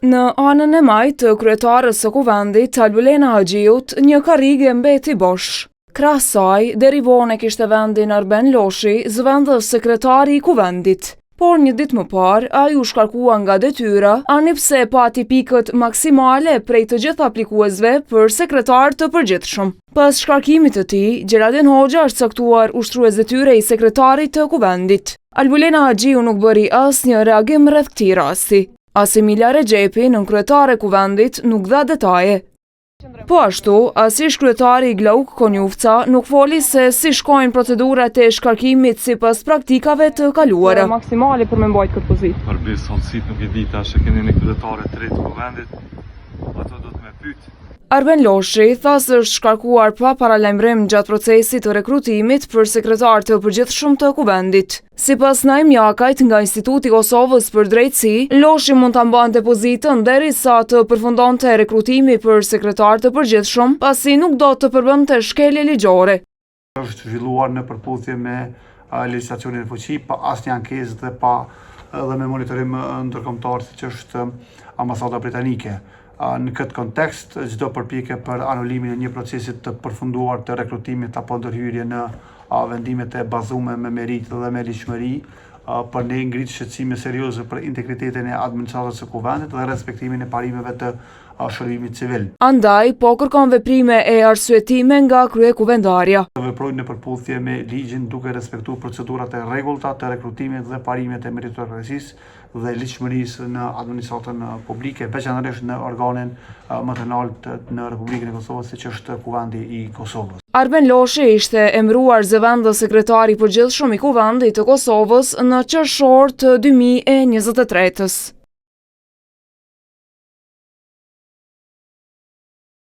Në anën e majtë të kryetares së Kuvendit, Albulena Haxhiut, një karrige mbeti bosh. Krah saj, deri vonë e kishte vendin Arben Loshi, zëvendës sekretari i Kuvendit. Por një ditë më parë, ai u shkarkua nga detyra, ani pse pati pikët maksimale prej të gjithë aplikuesve për sekretar të përgjithshëm. Pas shkarkimit të tij, Xheladin Hoxha është caktuar ushtrues detyre i sekretarit të Kuvendit. Albulena Haxhiu nuk bëri asnjë reagim rreth këtij rasti. As Emilija Rexhepi, nënkryetare e Kuvendit, nuk dha detaje. Po ashtu, as ish-kryetari Glauk Konjufca nuk foli se si shkojnë procedurat e shkarkimit sipas praktikave të kaluara. Maksimale për me mbajt këtë pozitë. Për besë hollësitë nuk i di tash e keni një kryetare të re të Kuvendit, ato do të me pyet. Arben Loshi tha se është shkarkuar pa paralajmërim gjatë procesit të rekrutimit për sekretar të përgjithshëm të Kuvendit. Sipas Naim Jakajt nga Instituti i Kosovës për Drejtësi, Loshi mund ta mbante pozitën derisa të përfundonte rekrutimi për sekretar të përgjithshëm, pasi nuk do të përbënte shkelje ligjore. është zhvilluar në përputhje me legjislacionin në fuqi, pa asnjë ankesë dhe pa edhe me monitorim ndërkombëtar siç është ambasada britanike. Në këtë kontekst, çdo përpjekje për anulimin e një procesi të përfunduar të rekrutimit apo ndërhyrje në vendimet e bazume me meritë dhe me ligjshmëri, për ne ngrit shqetësime serioze për integritetin e administratës së Kuvendit dhe respektimin e parimeve të shërbimit civil. Andaj, po kërkon veprime e arsyetime nga kryekuvendarja. Të veprojnë në përputhje me ligjin duke respektuar procedurat e rregullta të rekrutimit dhe parimet e meritokracisë dhe ligjshmërisë në administratën publike, veçanërisht në organin më të lartë në Republikën e Kosovës, siç është Kuvendi i Kosovës. Arben Loshi ishte emëruar zëvendës sekretar i përgjithshëm i Kuvendit të Kosovës në qershor të 2023-ës.